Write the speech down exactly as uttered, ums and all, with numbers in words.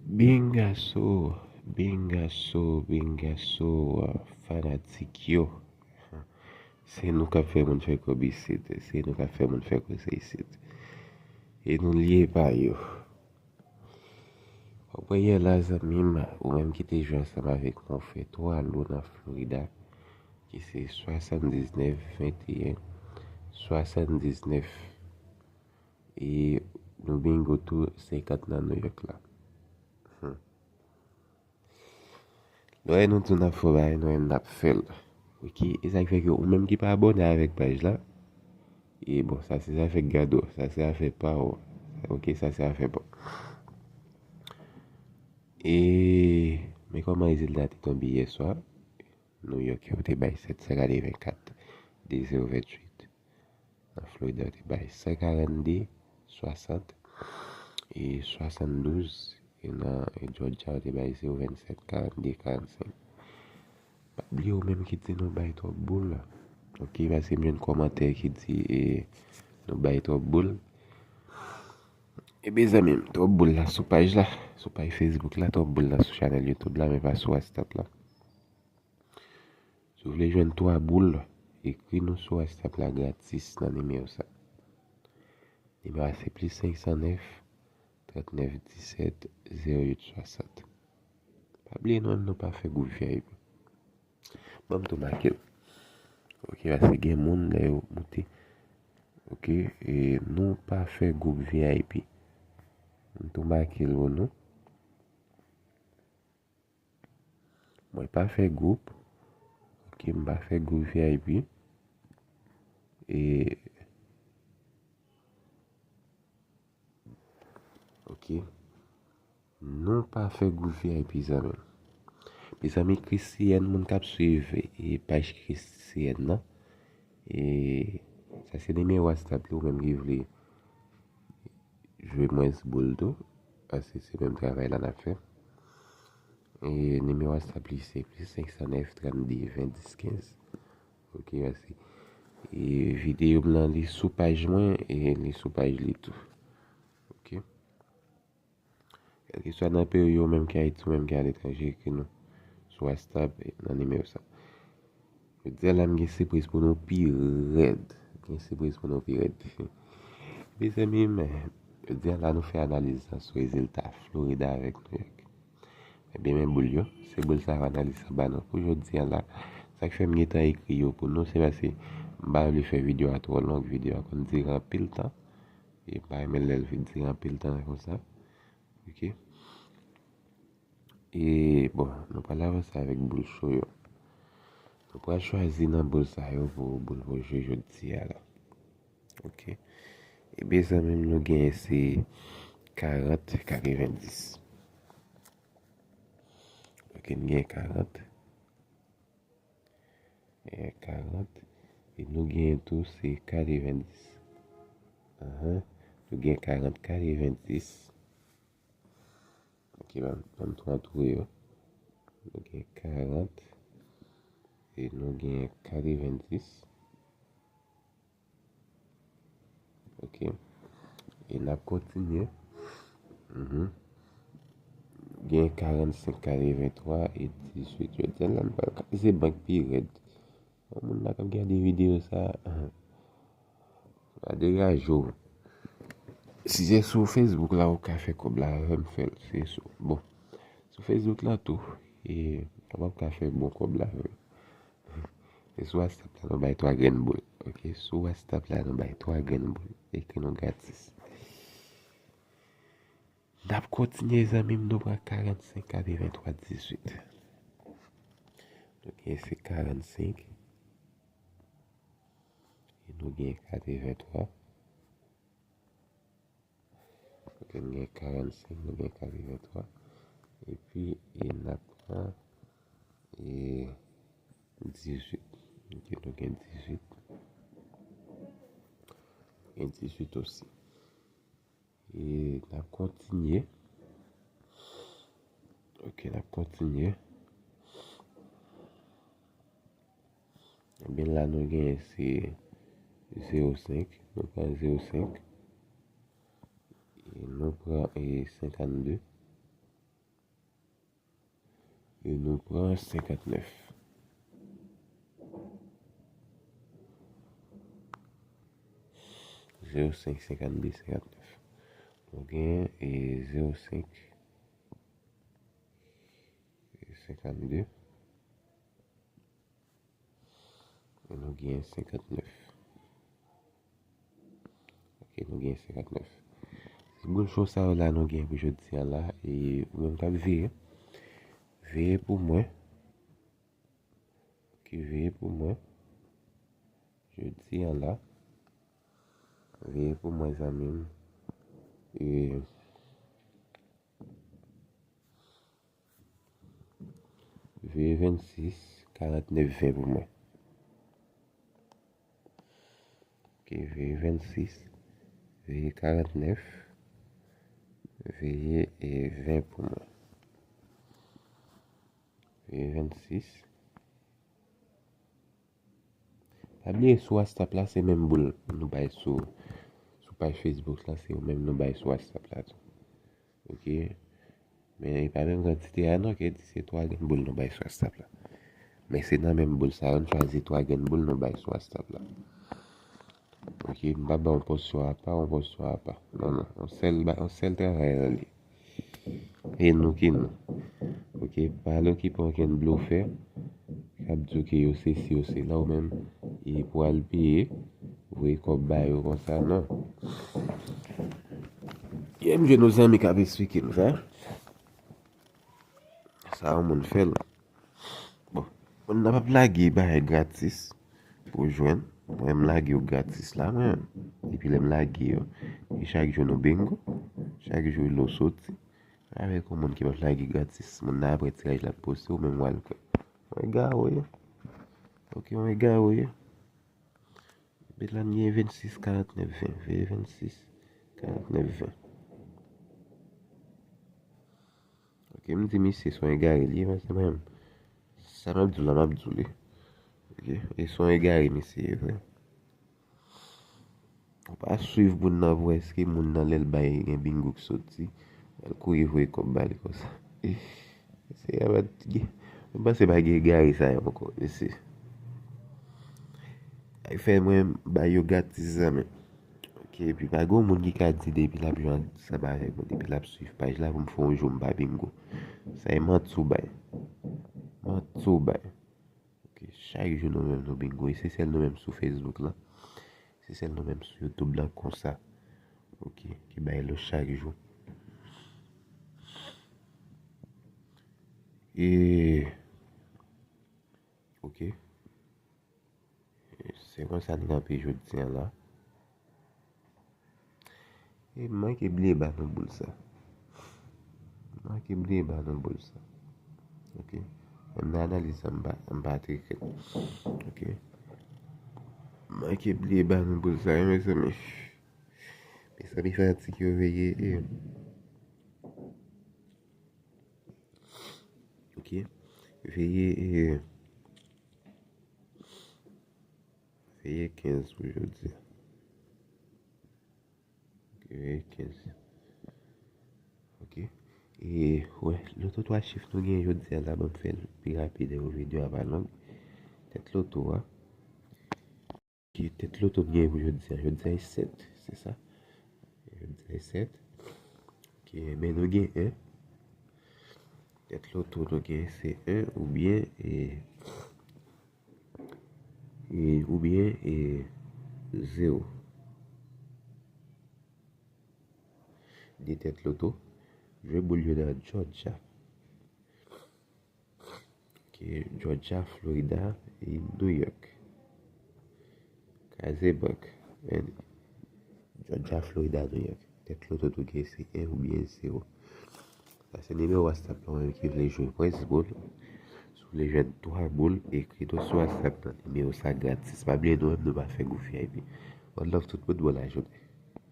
Bingaso, bingaso, bingaso, fanatik yo. Se nou k ap fè moun fè kòb isit. Se nou k ap fè moun fè koze isit. E nou lye pa yo. Ou wè yè la, zanmi m, ou menm ki te jwe ansanm avèk mwen, ou fè twa lo nan Florida, ki se swasanndiznèf, venteyen, swasanndiznèf. E nou bingo tou senkant nan New York la. Hmm. Nou wè nou tou n ap fè bagay, nou menm n ap fè l. Ok, e sa k fè ke ou menm ki pa abòne avèk paj la, e bon, sa se zafè gado, sa se afè pa w. Ok, sa se afè pa w. E men kòman rezilta te tonbe yè swa. New York yo te bay sèt san katrevenkat, de zewo venntuit. Nan Florida yo te bay san karannde, swasant e swasanndouz. E nan e Georgia yo te bay zewo vennsèt, karannde, karannsenk. Pa bliye ou menm ki di nou bay twòp boul. Ok, paske m jwenn kòmantè ki di e, nou bay twòp boul. Ebyen zanmi m, twòp boul la sou paj la, sou paj Facebook la, twòp boul la sou chanèl YouTube la, men pa sou WhatsApp la. Si w vle jwenn twa boul, ekri nou sou WhatsApp la gratis nan nimewo sa. Nimewo a se plis senk san nèf, trannèf disèt, zewo uit swasant. Pa bliye nou menm nou pa fè gwoup V I P. Ban m tou make l. Ok, paske gen moun lè yo moute. Ok, e nou pa fè gwoup V I P. M tou make l pou nou. Mwen pa fè gwoup. Ok, m pa fè gwoup V I P. E, ok. Nou pa fè gwoup V I P, zanmi m. Mezanmi, Christienne, moun k ap swiv e paj Christienne nan. E sa se nimewo WhatsApp li, ou menm ki vle jwe mwens boul tou, paske se menm travay la n ap fè. E nimewo WhatsApp li se plis senk san nèf, trannde, ven, dis, kenz. Ok, mèsi. E videyo m nan, li sou paj mwen, e li sou paj li tou. Ok. Kèlkeswa nan peyi ou menm ki Ayiti, ou menm ki aletranje, ekri nou sou WhatsApp, e nan nimewo sa. Jodi a la, m gen sipriz pou nou pi rèd. M gen sipriz pou nou pi rèd. Mezanmi, men, jodi a la, nou fè analiz la sou rezilta Florida avèk New York. Ebyen, men boul yo. Se boul sa yo analiz sa ba nou pou jodi a la. Sa k fè m gentan ekri yo pou nou, se paske m pa vle fè videyo a twò long, videyo a konn dire anpil tan. E m pa renmen lè l vin dire anpil tan konsa. Ok. E, bon, nou pral avanse avèk boul cho yo. Nou pral chwazi nan boul sa yo pou boul pou jwe jodi a la. Ok. Ebyen, zanmi m, nou genyen se karant, katrevendis. Ok, nou genyen karant. E, karant. E nou genyen tou se katrevendis. Ahan. Nou genyen karant, katrevendis. Ok, ban m, ban m tou antoure yo. Nou gen karant. E nou gen katrevendis. Ok. E n ap kontinye. Mhm. Gen karannsenk, katrevenntwa e dizuit. Jodi a la, m pral kraze bank pi rèd. Yon moun la k ap gade videyo sa, pa degaje w. Si se sou Facebook la ou ka fè kòb la, fè m fè l. Se sou, bon, sou Facebook la tou, e, w ap ka fè bon kòb la vre. E sou WhatsApp la, nou bay twa grenn boul. Ok, sou WhatsApp la, nou bay twa grenn boul. Ekri nou gratis. N ap kontinye, zanmi m, nou pran karannsenk, katreventwa, dizuit. Nou gen se karannsenk. E nou gen katreventwa. Ok, nou gen karannsenk, nou gen katreventwa. Epi, e n ap pran, e, dizuit. Ok, nou gen dizuit. Gen dizuit osi. E n ap kontinye. Ok, n ap kontinye. Ebyen, la nou genyen se zewo senk. Nou pran zewo senk. E nou pran, e, senkannde. E nou pran senkantnèf. Zewo senk, senkantde, senkantnèf. Nou gen, e, zewo senk, e, senkantde. E nou gen senkantnèf. Ok, nou gen senkantnèf. Se boul cho sa yo la nou gen pou jodi a la. E ou menm k ap veye, veye pou mwen. Ok, veye pou mwen. Jodi a la. Veye pou mwen, zanmi m. E veye vennsis, karantnèf, ven pou mwen. Ok, veye vennsis, veye karantnèf, veye, e, ven pou mwen. Veye vennsis. Pa bliye sou WhatsApp la, se menm boul nou bay sou, sou paj Facebook la, se yo menm nou bay sou WhatsApp la tou. Ok. Men e pa menm kantite a non, ke di se twa grenn boul nou bay sou WhatsApp la. Men se nan menm boul sa yo, nou chwazi twa grenn boul nou bay sou WhatsApp la. Ok, m pa ba yon pòsyon apa, yon pòsyon apa. Non, non, yon sèl ba, yon sèl travay la li. E nou ki nou. Ok, pa al okipe okenn blofè k ap di w ke yo sesi, yo sela, ou menm, e pou al peye, voye kòb ba yo konsa, non. Yè m jwenn yon zanmi k ap esplike m sa. Sa yon moun fè l. Bon, moun nan p ap lage bagay gratis pou w jwenn. Mwen, m lage yo gratis la, mwen. Epi lè m lage yo, e chak jou nou bingo, chak jou lo soti. Avèk yon moun ki p ap lage gratis. Moun nan apre tiraj la poste, ou menm w al kwè. Mwen egare w ye. Ok, mwen egare w ye. Epi la, m gen vennsis, karantnèf, ven. Veye vennsis, karantnèf, ven. Ok, m di misye se yon egare li ye, men se mwen menm. Sa m ap di w la, m ap di w li. Ok, e se yon egare misye ye vre. Ou pa swiv moun nan pou wè èske moun nan lè l bay gen bingo k soti. Al kouri voye kòb ba li konsa. Se abat gen. Mwen panse pa gen egare sa yo ankò, mesye. Ay fè mwen bay yo gratis zanmi. Ok, epi pa gen moun ki ka di depi l ap jwe ansanm avèk mwen, depi l ap swiv paj la pou m fè yon jou m pa bingo. Sa e manti w bay. Manti w bay. Ok, chak jou nou menm nou bingo. E se sèl nou menm sou Facebook la. Se sèl nou menm sou YouTube la konsa. Ok, ki bay lo chak jou. E, ok. Se konsa n kanpe jodi a la. E m manke bliye ba nou boul sa. M manke bliye ba nou boul sa. Ok. Menm nan analiz sa, m pa, m pa trè klè. Ok. M manke bliye ba nou boul sa, wi, mezanmi. Mezanmi, fatig yo veye. E, ok. Veye, e, veye kenz pou jodi a. Ok, veye kenz. Ok. E, wè, loto twa chif nou gen jodi a la, ban m fè l pi rapid, pou videyo a pa long. Tèt loto a. Ki tèt loto m gen pou jodi a? Jodi a e sèt, se sa? Jodi a e sèt. Ok, men nou gen en. Tèt loto nou gen se en oubyen, e, e, oubyen, e, zewo. De tèt loto. Jwe boul yo nan Georgia. Ok, Georgia, Florida, e New York. Kraze bank. Men, Georgia, Florida, New York. Tèt loto tou gen se en oubyen zewo. Sa se nimewo WhatsApp la, ou menm ki vle jwe Prince Bowl. Si w vle jwenn twa boul, ekri nou sou WhatsApp nan nimewo sa gratis. Pa bliye nou menm nou pa fè gou V I P. One love tout moun, bon lajounen.